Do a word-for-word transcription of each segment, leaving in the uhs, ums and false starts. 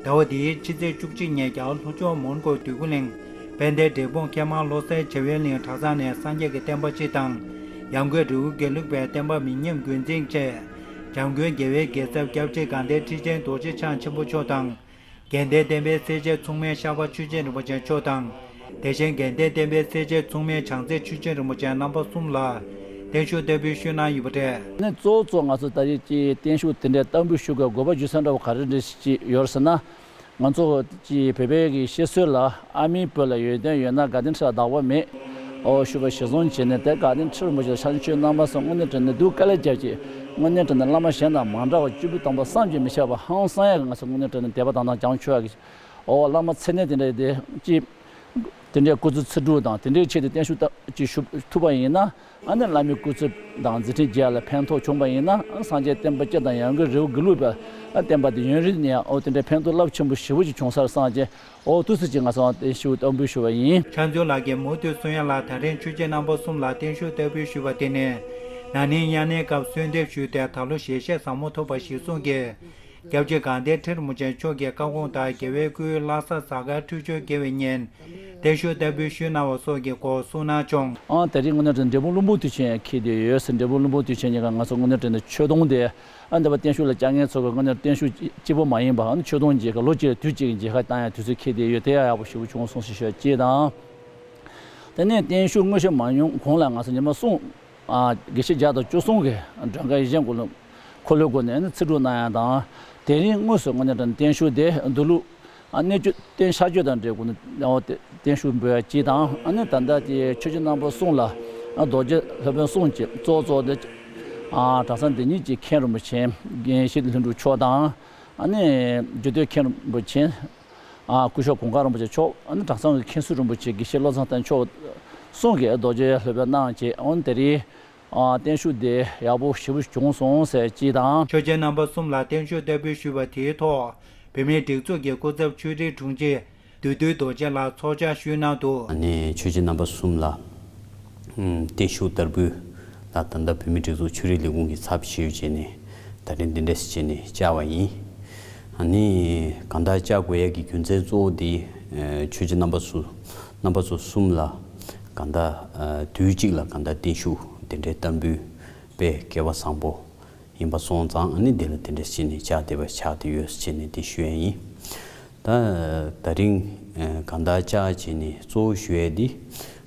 ཟླ་བ་འདིའི་ཕྱི་ཚེས་བཅུ་གཅིག་ཉིན་རྒྱ་གར་ལྷོ་ཕྱོགས་མོན་གྷོ་འདོད་རྒུ་གླིང་དཔལ་ལྡན་འབྲས་སྤུངས་ཁེ་མ་བློ་གསལ་བྱེ་བའི་གླིང་གྲྭ་ཚང་ནས་སངས་རྒྱས་ཀྱི་བསྟན་པ་སྤྱི་དང་། ཡང་སྒོས་རི་བོ་དགེ་ལུགས་པའི་བསྟན་པ་མི་ཉམས་རྒྱུན་འཛིན་ཆེད། འཇམ་མགོན་རྒྱལ་བའི་རྒྱལ་ཚབ་སྐྱབས་རྗེ་དགའ་ལྡན་ཁྲི་ཆེན་རྡོ་རྗེ་འཆང་ཆེན་པོ་མཆོག་དང་། དགེ་ལྡན་བསྟན་པའི་སྲས་བཅས་མཚུངས་མེད་ཤར་པ་ཆོས་རྗེ་རིན་པོ་ཆེ་མཆོག་དང་། དེ་བཞིན་དགེ་ལྡན་བསྟན་པའི་སྲས་བཅས་མཚུངས་མེད་བྱང་རྩེ་ཆོས་རྗེ་རིན་པོ་ཆེ་རྣམ་པ་གསུམ་ལ་བརྟན་བཞུགས་བསྟར་འབུལ་ཞུས་གནང་ཡོད་པ་རེད། ནི་གཙོ་བོ་གཙོ་ང་ཚོ་ད་རེས་ཀྱི་བརྟན་བཞུགས་དེ་འདྲའི་བསྟར་འབུལ་ཞུ་དགོས་དགོས་པ་རྒྱུ་མཚན་འདྲ་བོ་ག་རེ་རེད་ཅིག་ཡོད་ཟེར་ན། ང་ཚོ་ཀྱི་བོད་པའི་གི་བཤད་སྲོལ་ལ་ཨ་མའི་བུ་ལ་ཡོན་ཏན་ཡོད་ན་དགའ་ལྡན་ཁྲི་ལ་བདག་པོ་མེད། ཨོ་ཞུ་བ་གཞིར་བཟུང་བྱས་ནས་དེ་དགའ་ལྡན་ཁྲི་རིན་པོ་ཆེ་ལ་ཕྱག་མཆོད་གནང་བ་སོགས་དངོས་གནས་དྲང་གནས་འདུག་དཀའ་ལས་རྒྱབ་ཀྱི། དངོས་གནས་དྲང་གནས་བླ་མ་གཞན་དང་མ་འདྲ་བ་བཅུ་པོ་དམ་པ་བསམ་གྱིས་མི་ཁྱབ་པ་ཧང་སང་ཡག་གི་ང་ཚོ་དངོས་གནས་དྲང་གནས་དད་པ་དང་དང་བྱང་ཆུབ་ཡག་གི། ཨོ་བླ་མ་མཚན་གནས་དེ་འདྲ་དེ་ཅི། དེ་འདྲའི་སྐུ་ཚེ་ཚེ་སྒྲུབ་དང་དེ་འདྲའི་ཆེད་དུ་བརྟན་བཞུགས་ཅིག་ཞུ་ཐུབ་པ་ཡིན་ན། ཨ་ནི་བླ་མའི་སྐུ་ཚེ་དང་མཛད་འཕྲིན་རྒྱས་ལ་ཕན་ཐོགས་བྱུང་བ་ཡིན་ན། ཨ་སངས་རྒྱས་བསྟན་པ་སྤྱི་དང་ཡང་སྒོས་རི་བོ་དགེ་ལུགས་པའི་ཨ་བསྟན་པ་དེ་ཡུན་རིང་ནས་ཨོ་དེ་འདྲའི་ཕན་ཐོགས་རླབས་ཆེན་པོ་ཞེ་པོ་ཅིག་བྱུང་སར་སངས་རྒྱས་ཨོ་ཐུགས་སྲས་ཀྱིས་ང་ཚོ་བརྟན་བཞུགས་བསྟར་འབུལ་ཞུ་བ་ཡིན། ཕྱག་མཛོད་ལགས་ཀྱིས་མུ་མཐུད་གསུང་ཡ་ལ། ད་རིང་ཆོས་རྗེ་རྣམ་པ་གསུམ་ལ་བརྟན་བཞུགས་བསྟར་འབུལ་ཞུས་པ་དེ་ནི། ན་ནིང་དབྱར་གནས་སྐབས་གསོལ་འདེབས་ཞུས་ཏེ་ད་ལོ་ཞལ་བཞེས་ཟབ་མོ་ཐོབ་པ་གཞིར་བཟུང་གིས། སྐྱབས་རྗེ་དགའ་ལྡན་ཁྲི་རིན་པོ་ཆེ་མཆོག་གི་བཀའ་དགོངས་ལྟར་རྒྱལ་བའི་སྐུའི་བླ་གཟའ་གཟའ་སྐར་འཕྲོད་སྦྱོར་དགེ་བའི་ཉིན། བརྟན་བཞུགས་བསྟར་འབུལ་ཞུས་གནང་བ་སོགས་ཀྱི་སྐོར་གསུངས་གནང་བྱུང་། ཨང་དེ་རིང་དངོས་གནས་དྲང་འབྲས་སྤུངས་ཀླུ་འབུམ་དུས་ཆེན་འཁེལ་བསྡད་ཡོད་ཟེར། འབྲས་སྤུངས་ཀླུ་འབུམ་དུས་ཆེན་ཉིན་ཀ་ང་ཚོ་དངོས་གནས་དྲང་ཆོས་དུང་དེ་ཨ་འདི་པ་བརྟན་བཞུགས་ལ་བཅར་མཁན་ཚོ་གི་དངོས་གནས་བརྟན་བཞུགས་གཅིག་པོ་མ་ཡིན་པ་ཨ་ནི་ཆོས་དུང་གཅིག་གི་ལོ་གཅིག་ལ་དུས་གཅིག་གི་མཇལ་ཁ་བཏང་ཡ་དུས་ཚོད་འཁེལ་བསྡད་ཡོད། དེ་ཡང་ཡག་པོ་ཞེ་པོ་བྱུང་སོང་ཞེས་ཞུ་ཡ་གཅིག་དང་། དེ་ནས་བརྟན་བཞུགས་དངོས་གཞི་མ་ཡོང་གོང་ལ་ང་ཚོ་ཉི་མ་གསུམ། ཨ་དགེ་བཤེས་བརྒྱ་དང་བཅུ་གསུམ་གི་མགྲོན་ཁང་གཞན་སྐོར་ལ་འཁོར་ལོའི་སྒོ་ནས་ནི་ཚེ་སྒྲུབ་གནང་ཡ་དང་། དེ་རིང་དངོས་སུ་དངོས་གནས་དྲང་བརྟན་བཞུགས་དེ་འདུལ་ལུགས་ཨ་གནད་བཅུ་བསྟན་ཤར་བསྐྱོད་དང་འབྲེལ་སྒོ་ནས་ཨོ་དེ་བརྟན་བཞུགས་འབུལ་ཡ་གཅིག་དང་། ཨ་ནི་ད་ལྟ་དེ་ཆོས་རྗེ་རྣམ་པ་གསུམ་ལ་ཨ་རྡོ་རྗེ་སློབ་དཔོན་གསུམ་གྱི་གཙོ་གཙོ་དེ་ཨ་གྲྭ་ཚང་འདི་ཉིད་ཀྱི་མཁན་རིན་པོ་ཆེ་དགེ་བཤེས་ལྷུན་གྲུབ་མཆོག་དང་། ཨ་ནི་རྒྱུད་སྟོད་མཁན་རིན་པོ་ཆེ། ཨ་སྐུ་ཞབས་གུང་དཀར་རིན་པོ་ཆེ་མཆོག་ཨ་ནི་གྲྭ་ཚང་གི་མཁན་ཟུར་རིན་པོ་ཆེ་དགེ་བཤེས་བློ་བཟང་བསྟན་མཆོག་གསུམ་གྱིས་རྡོ་རྗེ་སློབ་དཔོན་གནང་བྱས། ཨ་ནི་དེ་རིང་ཨ་བརྟན་བཞུགས་དེ་ཡག་པོ་ཞེ་པོ་བྱུང་སོང་ཟེར་གཅིག་དང་། ཆོས་རྗེ་རྣམ་པ་གསུམ་ལ་བརྟན་བཞུགས་བསྟར་འབུལ་ཞུས་པ་དེའི་ཐོག་བོད་མིའི་སྒྲིག་འཛུགས་ཀྱི་སྐུ་ཚབ་ཆོས་རིག་དྲུང་ཆེ་བདུད་འདུལ་རྡོ་རྗེ་ལགས་ཚོགས་བཅར་ཞུས་གནང་འདུག་ཨ་ནི་ཆོས་རྗེ་རྣམ་པ་གསུམ་ལ། ཨུམ། བརྟན་བཞུགས་བསྟར་འབུལ་ལ་ད་ལྟ་བོད་མིའི་སྒྲིག་འཛུགས་ཆོས་རིག་ལས་ཁུངས་ཀྱི་ཚབ་ཞུས་བྱས་ནས་ད་རིང་འདི་འདྲས་བྱས་ནས་བཅར་བ་ཡིན། ཨ་ནི་གང་ལྟར་བཅར་དགོས་ཡས་ཀྱི་རྒྱུ་མཚན་གཙོ་བོ་འདི་ཨ་ཆོས་རྗེ་རྣམ་པ་ཚོ་རྣམ་པ་ཚོ་གསུམ་ལ་གང་ལྟར་ཨ་དུས་གཅིག་ལ་གང་ལྟར་བརྟན་བཞུགས་འདི་འདྲའི་བསྟར་འབུལ་དཔེ་སྐལ་བ་བཟང་པོ། ཡིན་པ་སོང་ཙང་ཨ་ནི་འདི་ལ་དེ་འདྲ་བྱས་ནས་བཅར་བདེ་བ་ཆགས་བསྡད་ཡོད་ཟེར་བྱས་ནས་འདི་ཞུ་ཡས་ཡིན། ད་ད་རིང་ཨ་གང་ལྟར་བཅར་བྱས་ནས་གཙོ་བོ་ཞུ་ཡས་འདི་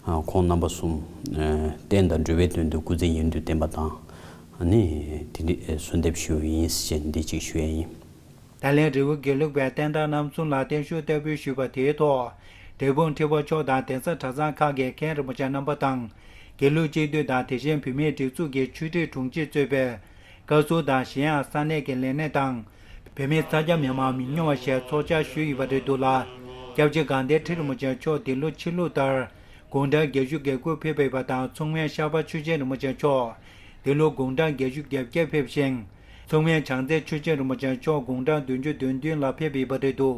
ཨ་ཁོང་རྣམ་པ་གསུམ་ཨ་བསྟན་དང་འགྲོ་བའི་དོན་དུ་སྐུ་ཚེ་ཡུན་དུ་བརྟན་པ་དང་ཨ་ནི་དེ་འདྲའི་གསོལ་འདེབས་ཞུ་ཡས་ཡིན་ཟེར་བྱས་ནས་འདི་གཅིག་ཞུ་ཡས་ཡིན། ད་ལན་རི་བོ་དགེ་ལུགས་པའི་བསྟན་བདག་རྣམ་གསུམ་ལ་བརྟན་བཞུགས་བསྟར་འབུལ་ཞུས་པ་དེའི་ཐོག་འབྲས་སྤུངས་ཁྲི་པ་མཆོག་དང་གདན་ས་གྲྭ་ཚང་ཁག་གི་མཁན་རིན་པོ་ཆེ་རྣམ་པ་དང་། དགེ་ལུགས་སྤྱི་འཐུས་དང་དེ་བཞིན་བོད་མིའི་སྒྲིག་འཛུགས་ཀྱི་ཆོས་ཁྲིད་དྲུང་ཆེས་གཙོས་པའི་བཀའ་ཟུར་དང་གཞན་ཡང་ས་གནས་ཀྱི་ལས་སྣེ་དང་། བོད་མི་ས་སྐྱ་མི་མང་མི་ཉུང་བ་ཞིག་ཚོགས་བཅར་ཞུས་ཡོད་པ་རེད་འདུག་ལ། སྐྱབས་རྗེ་དགའ་ལྡན་ཁྲི་རིན་པོ་ཆེ་མཆོག་འདི་ལོ་ཕྱི་ལུགས་ལྟར་དགུང་གྲངས་བརྒྱད་ཅུ་གྱ་དགུ་ཕེབས་པ་ཡིན་པ་དང་། མཚུངས་མེད་ཤར་པ་ཆོས་རྗེ་རིན་པོ་ཆེ་མཆོག་འདི་ལོ་དགུང་གྲངས་བརྒྱད་ཅུ་གྱ་བརྒྱད་ཕེབས་ཤིང་། མཚུངས་མེད་བྱང་རྩེ་ཆོས་རྗེ་རིན་པོ་ཆེ་མཆོག་དགུང་གྲངས་བདུན་ཅུ་དོན་བདུན་ལ་ཕེབས་ཡོད་པ་རེད་འདུག་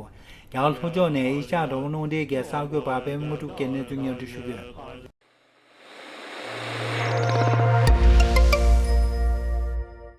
རྒྱ་གར་ལྷོ་ཕྱོགས་ནས་ཨེ་ཤ་ཡ་རང་དབང་རླུང་འཕྲིན་གྱི་གསར་འགོད་པ་པད་མ་དངོས་གྲུབ་ཀྱིས་གནས་ཚུལ་སྙན་སྒྲོན་ཞུས་ཡོད།